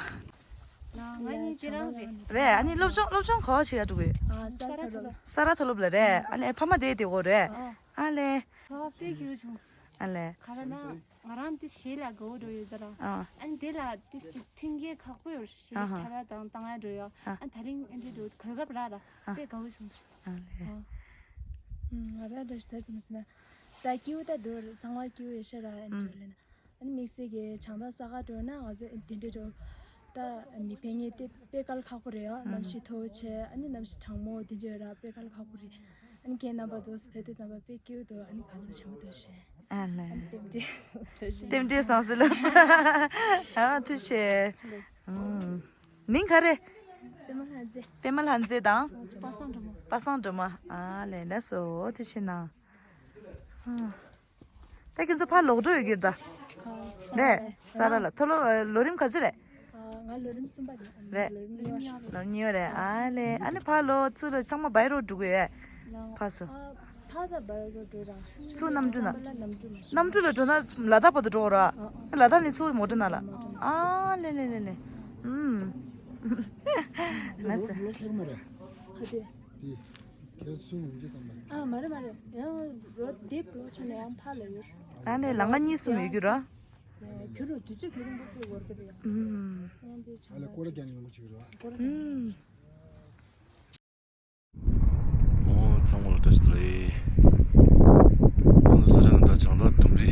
གཉིས་ཁྱེད་རང་རེད། རེད། ཨ་ནི་སློབ་སྦྱོང་སློབ་སྦྱོང་ག་བ་བྱེད་ཡ་འགྲོ་གི་ཡོད། ས་ར་མཐོ་སློབ། ས་ར་མཐོ་སློབ་ལ་རེད། ཨ་ནི་ཕ་མ་དེ་དེ་གོ་རེད། ཨ་ལེ། ཕ་མ་དཔེ་སྐྱིད་པོ་བྱུང་། ཨ་ལེ། ག་རེ་ན། ང་རང་དེ་གཞས་ལ་དགའ་བོ་འགྲོ་ཡོད་ད་ར། ཨ། ཨ་ནི་དེ་ལ་དེ་ཅིག་མཐུན་རྐྱེན་ཁག་པོ་ཡོད་རེད། གཞས་ཨ་ཧ། ཁྱབ་པ་དང་བཏང་ཡ་འགྲོ་ཡ། ཨ། ཨ་ནི་ད་རིང་ཨ་འདྲ་འགྲོ་གོ་སྐབས་རག་ར། ཨ། དཔེ་དགའ་བོ་བྱུང་། ཨ་ལེ། ཨ། ང་རང་འདྲ་ཞིག་ད་ཙམ་ཟེར་ན། ད་སྐྱིད་པོ་ད་འགྲོ་རེད། ཚང་མ་སྐྱིད་པོ་ཡོད་ཤག་ར། ཨ་ནི་འགྲོ་ལེ་ན། ཨ་ནི་དམིགས་བསལ་གྱི་བྱང་ཐང་ས་ག་འགྲོ་ན་ང་ཚོ་དེ་འདྲ་འགྲོ། ད་མི་ཕན་ངེས་དེ་དཔེ་དཀའ་ལས་ཁག་པོ་རེད་ཡ། གནམ་གཤིས་མཐོ་བོ་བྱས། ཨ་ནི་གནམ་གཤིས་གྲང་མོ་དེ་འདྲ་ཡོད་ར། དཔེ་དཀའ་ལས་ཁག་པོ་རེད། ཨ་ནི་ཁྱེད་རྣམ་པ་དུ་ཕེབས་དུས་ཙམ་པ་དཔེ་སྐྱིད་པོ་འདུག་ཨ་ནི་ག་ཚོད་ཆེན་པོ་འདུག་ཞེས། ཨ་ལེ། ཨ་ནི་རྟེན་འབྲེལ་སོང་ཟེར་ལ། རྟེན་འབྲེལ་སོང་ཟེར་ལ། ཨ་ཐུགས་རྗེ་ཆེ། ཨུམ། མིང་ག་རེ། པད་མ་ལྷ་མཛེས། པད་མ་ལྷ་མཛེས་དང་། པ་སངས་སྒྲོལ་མ། པ་སངས་སྒྲོལ་མ། ཨ་ལེ་ལགས་སོ་ཐུགས་རྗེ་གནང་། ཨ། ད་ཁྱེད་ཚོ་ཕར་ལོག་འགྲོ་ཡོད་ཀྱི་རེད་ད། ཨ། རེད། ས་ར་ལ་མཐོ་སློབ་ལོ་རིམ་ག་ཚོད་རེད། ཨ། ང་ལོ་རིམ་གསུམ་པ་རེད། རེད། ལོ་རིམ་གཉིས་པ་རེད། ལོ་གཉིས་པ་རེད། ཨ་ལེ། ཨ་ནི་ཕར་ལོག་ཚུར་ལོག་ཚང་མ་བའི་རོ་འགྲོ་གི་ཡོད། ཕར་ཚུར། ཨ། ཕར་ད་བའི་རོ་འགྲོ་ར། ཚུར་གནམ་གྲུ་ན། གནམ་གྲུ་ན་ལ་དྭགས་བར་དུ་འགྲོ་ར། ཨ། ལ་དྭགས་ནས་ཚུར་མོ་ཊ་ན་ལ། ཨ་ལེ་ལེ་ལེ་ལེ། ཨུམ། ལགས་སོ། ཁ་དེ། དེ། ཁྱེད་ཚོ་ཡོང་རྒྱུ་ཙམ་པ། ཨ། མ་རེད་མ་རེད། ཡང་རོ་དེ་བོ་ཆ་ནས་ཡང་ཕར་ལ་ཡོད། ཨ་ནི་ལམ་ཁ་གཉིས་གསུམ་ཡོད་རྒྱུ་ར། ཁྱོད་རོ་དུས་ཚོད་ཁྱོད་རོ་འགོར་གི་རེད། ཨུམ། ཡང་དེ་ཆ་ཨ་ལ་ནས་སྐོར་ར་རྒྱག་ནས་ཡོང་གི་ཆུག་ར། སྐོར་ར། ཨུམ། ཨོ་ཚང་མ་ལ་བཀྲ་ཤིས་བདེ་ལེགས། ཁོང་ཚོ་ས་ཆ་ནི་ད་བྱང་ཐང་ལྡུམ་རའི་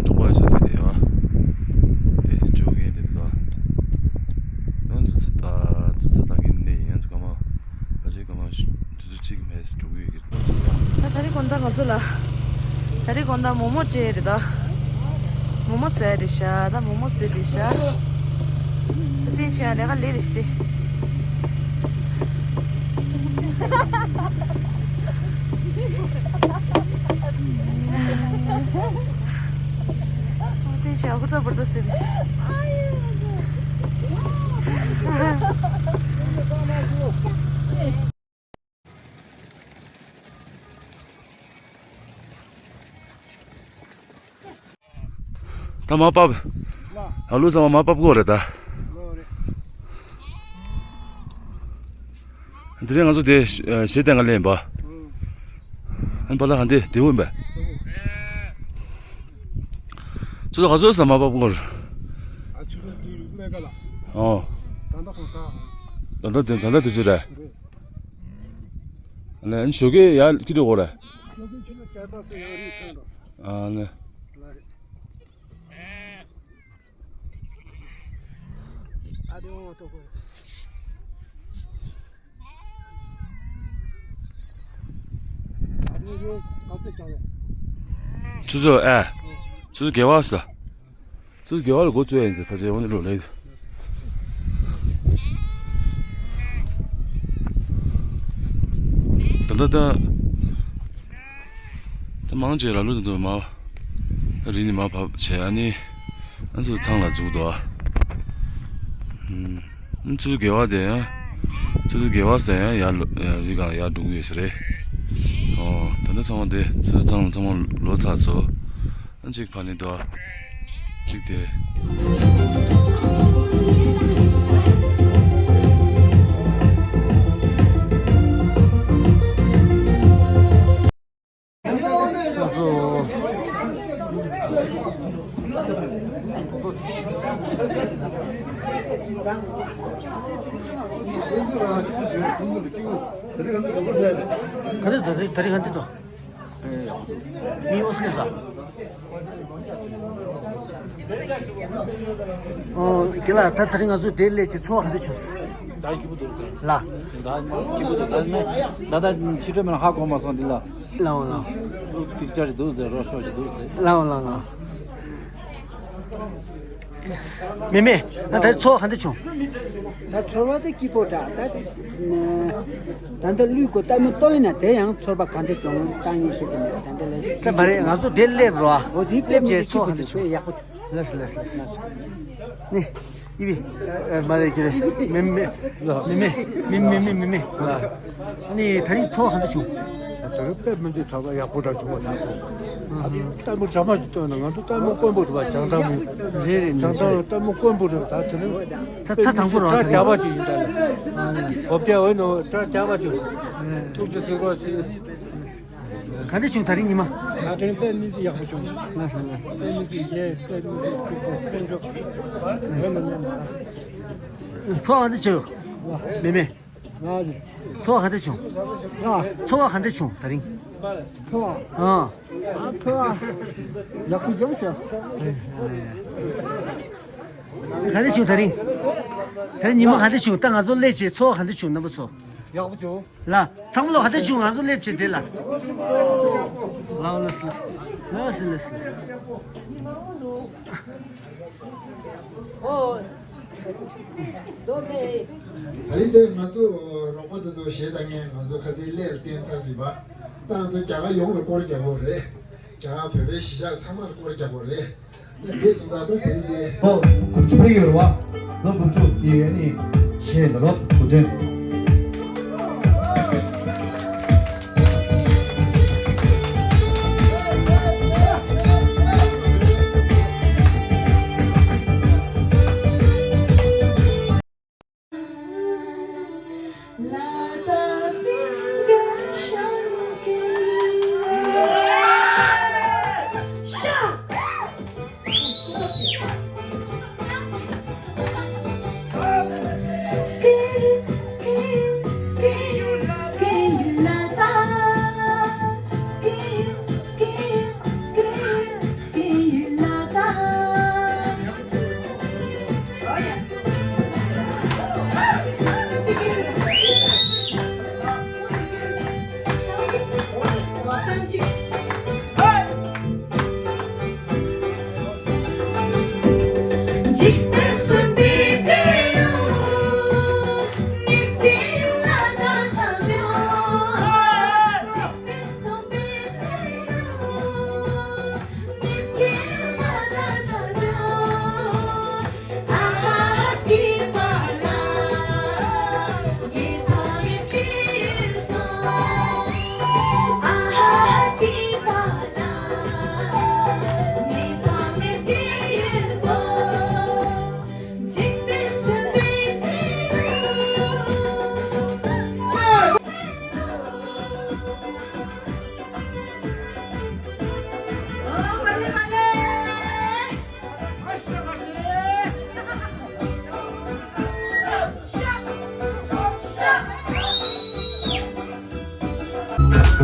འབྲོག་པ་ཡོད་ས་དེ་རེད་ཡ། དེ་བཅོ་ལྔའི་དེ་འདུག་ད། ཡང་ཙི་ཙི་ད་ཙི་ཙི་ད་གིན་ནས་ཡང་ཙི་ཀ་མ་ཕ་ཆེ་ཀ་མ་དུས་ཚོད་གཅིག་མེད་འགྲོ་གི་ཡོད་ཀྱི་རེད། ད་ད་རེས་དགོང་དག་ང་ཚོ་ལ་ ད་རེས་དགོང་དག་མོག་མོག་སྤྲད་རེད་ད། མོག་མོག་ཟ་རེད་ཤག་ད་མོག་མོག་ཟོས་རེད་ཤག་ད་ཐེངས་ཤིག་ལས་ཀ་ལས་རེད་ཤག་ཏེ། ད་ཐེངས་ཤིག་ཧུར་ཐག་འབུར་ཐག་ཟོས་རེད་ཤག་ད་མར་བབས། ལ་ལུག་ཚང་མ་མར་བབས་དགོས་རེད་ད། ལོ་རེད། དེ་རིང་ང་ཚོ་དེ་གཞས་བཏང་ག་སླེབས་པ། ཨ་ནི་པཱ་ལགས་ག་འདི་དེ་འོས་པས། ཚོ་ག་ཚོད་ཙམ་མར་བབས་དགོས་རེད། ཨ་ཆུ་ཚོད་བདུན་ལས་ཀ་ལ། ཨོ། ད་ལྟ་ཁོང་ད། ད་ལྟ་དེ་ད་ལྟ་དུས་ཚོད་རེད། ལས་ཞོགས་ཀས་ཡར་ཁྱི་འགྲོ་དགོས་རེད། ཞོགས་ཀས་ཁྱི་ལ་སྐྱར་པ་སུ་ཡང་རིགས་ཐོན་འགྲོ། ཨ་ནི། ལ་རེད། ཨ་དེ་འོང་ཐོག་གོ། ཨ་དེ་ཡོད་ག་ཚོད་ཀྱང་ཡོད། ཆུ་ཚོད་ཨ། ཆུ་ཚོད་བརྒྱད་པ་ས། ཚུར་དགེ་བ་ལ་འགོ་བཙུགས་ཡ་ཡིན་ཟེར་ཕལ་ཆེར་འོང་ནི་འགྲོ་ལེ། ད་ལྟ་ད། ད་མང་ཆེ་ལ་ལུ་དང་དུ་མ། རི་ནི་མ་བབས་བྱས་ཨ་ནི། ཨ་ཚུར་ཚང་ལ་འཛུགས་འདུག་ཨ། ཨ་ཚུར་དགེ་བ་དེ་ཡང་། ཚུར་དགེ་བ་ཟེར་ཡང་ཡར་ལོ་ཡར་རི་སྒང་ཡར་འགྲོ་གི་ཡོད་ས་རེད། ཨོ་ད་ལྟ་ཚང་མ་དེ་ཚུར་ཚང་ཚང་མ་ལོ་ཚར་ཚོ། གཅིག་ཕ་ནི་དོ། གཅིག་དེ། ག་རེ་ད་རེ་ད་རེ་ག་འདི་དོ། མི་འོ་སི་ལེ་ས། ཨོ། དེ་ལ་ད་དེ་རིང་ང་ཚོ་དེ་སླེབས་ཆེད་ཚོར་བ་ག་འདྲ་བྱུང་། ད་སྐྱིད་པོ་འདུག་ད། ལ། ད་སྐྱིད་པོ་འདུག་ད་ནི་ད་ད་ཕྱི་དྲོ་མེད་ན་ཧ་གོ་མ་སོང་འདི་ལ། ལའོ་ལའོ། པིག་ཅར་འདུག་ཟེར་རོ་ཤོག་ཞིག་འདུག་ཟེར། ལའོ་ལའོ་ལའོ། མེ་མེ། ད་ད་ཚོར་བ་ག་འདྲ་བྱུང་། ད་ཚོར་བ་དེ་སྐྱིད་པོ་འདྲ་ད། ད་ལྟ་ལུས་གོ་ལྟད་མོ་ལྟོས་ན་དེ་ཡང་ཚོར་བ་ག་འདྲ་བྱུང་ལྟ་ངེས་ཤེས་ཀྱི་མེད་ད་ལྟ་ལ། ད་མ་རེད་ང་ཚོ་དེ་སླེབས་རོ། འོ་དེ་སླེབས་རྗེས་ཚོར་བ་ག་འདྲ་བྱུང་། ཡག་པོ་བྱུང་། ལགས་སོ་ལགས་སོ་ལགས་སོ། ནི། ཡི་བི། མ་རེད་ཀྱི་རེད། མེ་མེ། མེ་མེ། མེ་མེ་མེ་མེ་མེ། ཨ་ནི་ད་རིང་ཚོར་བ་ག་འདྲ་བྱུང་། ད་རིང་དཔེ་མི་འདུག་ཚོར་བ་ཡག་པོ་འདྲ་བྱུང་བ་ད་ཐོག་ང་ཚོ་ལྟད་མོ་འདྲ་མ་ཞིག་ལྟོས་ན་ང་ཚོ་ལྟད་མོ་དཀོན་པོ་འདུག་བ་བྱང་ཐང་མི། རེད་རེད་ནི་བྱང་ཐང་ལ་ལྟད་མོ་དཀོན་པོ་རེད་ད་དེ་རིང་། ཚ་ཚ་དང་པོ་རང་ད་རྒྱག་པ་ཅིག་ཡིན་ད་ལ། ཨ་ནི། བོབ་རྒྱག་འོས་ནོ་ད་རྒྱག་པ་ཅིག་ཐུགས་རྗེ་གཟིགས་རོགས་ཞེས། ག་འདྲ་བྱུང་ད་རིང་ཉི་མ། ད་རིང་དཔེ་མི་སྲིད་ཡག་པོ་བྱུང་། ལགས་སོ་ལགས་སོ། དཔེ་མི་སྲིད་རྒྱས་དཔེ་མི་སྲིད་སྐྱིད་པོ་དཔེ་མཆོག་དཔེ་མི་སྣང་ན། ཚོར་བ་ག་འདྲ་བྱུང་། མེ་མེ། ང་རེད། ཚོར་བ་ག་འདྲ་བྱུང་། ང་། ཚོར་བ་ག་འདྲ་བྱུང་ད་རིང་། ཚོར་བ། ཨ། ཨ་ཚོར་བ། ཡག་པོ་ཡོང་ཤག་ག་འདྲ་བྱུང་ད་རིང་། ད་རིང་ཉི་མ་ག་འདྲ་བྱུང་ད་ང་ཚོ་སླེབས་བྱས་ཚོར་བ་ག་འདྲ་བྱུང་རྣམ་པ་ཚོ། ཡག་པོ་བྱུང་། ལ། ཚང་མ་ལོ་ག་འདྲ་བྱུང་ང་ཚོ་སླེབས་བྱས་དེ་ལ། ལ་ལ་སི་ལ་སི་ལ་སི་ལ་སི་ལ། ཨོ། དོ་མེ། ད་རིང་དེ་ང་ཚོ་རོགས་པ་དེ་ཚོ་གཞས་བཏང་མཁན་ང་ཚོ་ཁ་སང་སླེབས་བསྟན་ཚར་ཟིན་པ། ད་ང་ཚོ་རྒྱ་གར་ཡོངས་ལ་སྐོར་རྒྱག་དགོས་རེད། རྒྱ་གར་བོད་པའི་གཞིས་ཆགས་ཚང་མར་སྐོར་རྒྱག་དགོས་རེད། ད་དེ་སོང་ཙང་ད་དེ་རིང་དེ། ལོ་དགུ་བཅུ་ཕེབས་ཡོད་རེད་བ། ལོ་དགུ་བཅུ་དེ་ཨ་ནི་གཞས་ལ་ལོ་དགུ་སྟོན། བ་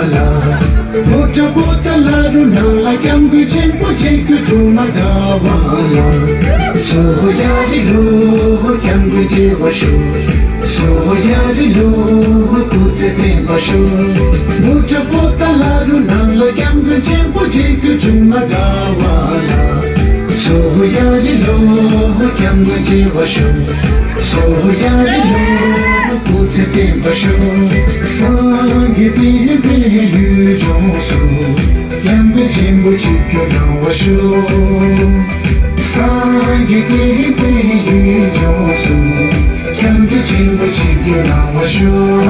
ལ། ཕོ་བྲང་པོ་ཏ་ལ་རུ་ནང་ལ་སྐྱབས་མགོན་ཆེན་པོ་མཇལ་རྒྱུ་བྱུང་ན་དགའ་བ་ལ། སོ་ཡ་རི་ལོ་སྐྱབས་མགོན་མཇལ་བར་ཤོག་སོ་ཡ་རི་ལོ་སྐུ་ཚེ་བརྟན་པར་ཤོག་ཕོ་བྲང་པོ་ཏ་ལ་རུ་ནང་ལ་སྐྱབས་མགོན་ཆེན་པོ་མཇལ་རྒྱུ་བྱུང་ན་དགའ་བ་ལ། སོ་ཡ་རི་ལོ་སྐྱབས་མགོན་མཇལ་བར་ཤོག་སོ་ཡ་རི་ལོ་སྐུ་ཚེ་བརྟན་པར་ཤོག་སངས་རྒྱས་བསྟན་པའི་ཡུལ་ལྗོངས་སུ། སྐྱབས་མགོན་ཆེན་པོ་ཆིབས་བསྒྱུར་གནང་བར་ཤོག་སངས་རྒྱས་བསྟན་པའི་ཡུལ་ལྗོངས་སུ། སྐྱབས་མགོན་ཆེན་པོ་ཆིབས་བསྒྱུར་གནང་བར་ཤོག་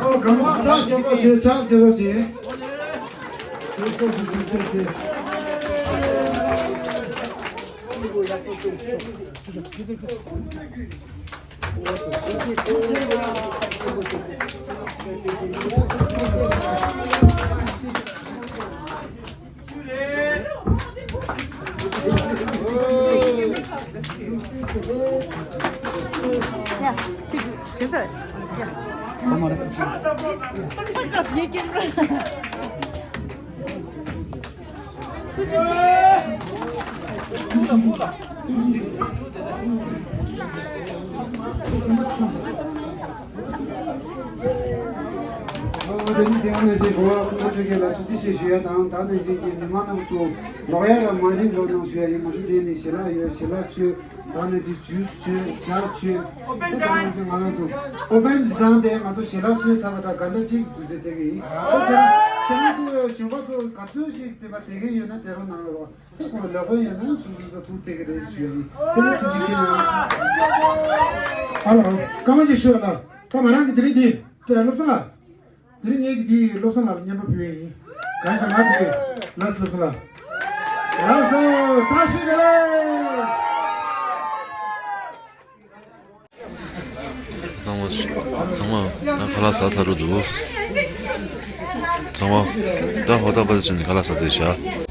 ཨོ། གང་མང་ཕྱག་རྒྱབ་རོགས་བྱེད། ཕྱག་རྒྱབ་རོགས་བྱེད། ཐུགས་རྗེ་ཆེ། ཐུགས་རྗེ་ཆེ། ཨོ། དེ་ནས་དེ་ནས་གོ་བ་སྐུ་ངོ་ཆོས་རྒྱལ་ལ་ཐུགས་རྗེ་ཆེ་ཞུ་ཡ་དང་། ད་ནས་གཟིགས་ཀྱི་མི་མང་རྣམས་ཚོ་ལོག་ཡ་ལ་མ་རིག་རོགས་གནང་ཞུ་ཡ་ཡིན། ང་ཚོ་དེ་ནས་ཞལ་ལག་ཡོད། ཞལ་ལག་མཆོད། ད་ནས་ཅིག་ཇུས་མཆོད། ཇ་མཆོད། དེ་ལྟར་ང་ཚོ་ཨོ་པན་གྱི་སྟངས་དེ་ང་ཚོ་ཞལ་ལག་མཆོད་ཚར་བ་དང་ག་འདྲ་ཅིག་དུས་ཚོད་དེ་གི་ཡིན། ཁྱེད་རང་ཚོ་གཞོན་པ་ཚོ་ག་ཚོད་ཞིག་དེ་པ་དེ་གི་ཡོད་ན་དེ་རུ་གནང་རོགས། དེ་ཁོང་ལ་ལག་པ་ཡོད་ན་སོ་སོ་སོ་ཐུག་དེ་གི་རེད་ཞུ་ཡ་ཡིན། དེ་ནས་ཐུགས་རྗེ་ཆེ་གནང་། ཨ་ལོ། སྐར་མ་ཅིག་ཞུ་ཡ་ལ། ད་ང་རང་གི་དེ་རིང་འདི་སློབ་གསོ་ལ། དེ་རིང་ངས་ཀྱིས་དེའི་བློ་བཟང་ལགས་ལ་རྔན་པ་ཕུལ་ཡས་ཡིན། གང་ཡིན་ཟེར་ན་དེ་ལགས་སོ། བློ་བཟང་ལགས། ལགས་སོ། ཐག་ཆོད་དེ་ལས། ཚང་མ་ཚང་མ་ད་ཁ་ལག་ཟ་ཚར་འགྲོ་འདུག་ཚང་མ་ད་ཧོ་ད་པ་ད་ཕྱིན་ནས་ཁ་ལག་ཟ་བསྡད་བཞག